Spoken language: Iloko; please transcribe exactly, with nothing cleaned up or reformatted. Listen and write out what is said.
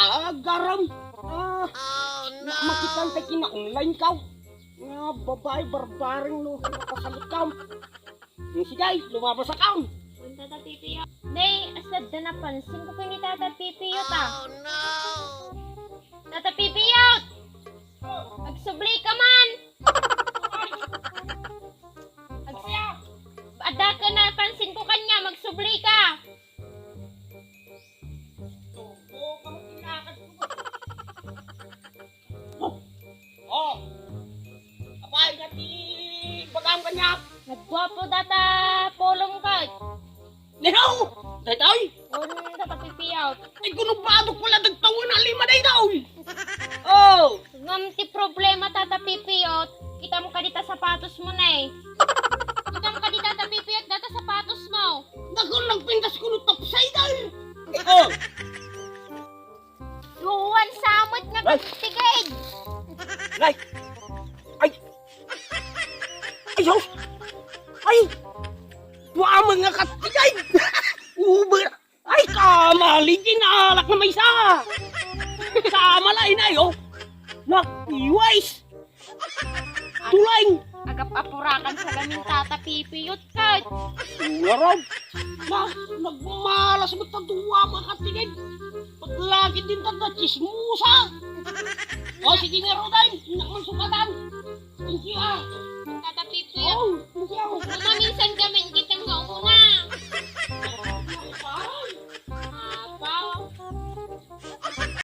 Agaram. Ah, na-, makitang tay kina-online kaw. Nga babae, barbareng no, nakasagot kam. Yung sige, lumabas akam. Kung Tata Pipiyot. Nay, asad da napansin ko kini Tata Pipiyot, ah. Tata Pipiyot! Agsubli ka man! Ags-, adda ka napansin ko kanya, magsubli ka! Oh! Apay, nga ti bagam kaniak? Nagguapo data pulong ka. Nino? Daytoy? Un, Tata Pipiyot. Ay, kuno badok pala dagtawen a lima daytoy. Oh! Ngem ti problema, Tata Pipiyot, kitam ka dita sapatos mo, ne. Kitam ka dita, Tata Pipiyot, data sapatos mo. Naku, nagpintas kuno tapsay, day. Oh! Duwan sa amat nga Ay! Katigid! Nay! Ay! Ay, sus! Ay! Duamang nga katigid! Uber! Ay, kamali! Ginalak na maysa! Kamala, inay, oh! Nakiwais! Tulang! Agap-apurakan sa gamin Tata Pipiyot, kat. Ngarab! Na, nagmalas mo ta dua makatigid. Paglagid din ta chismosa. O, sige nga, Roday. Inak man sukatan. Thank you, ah.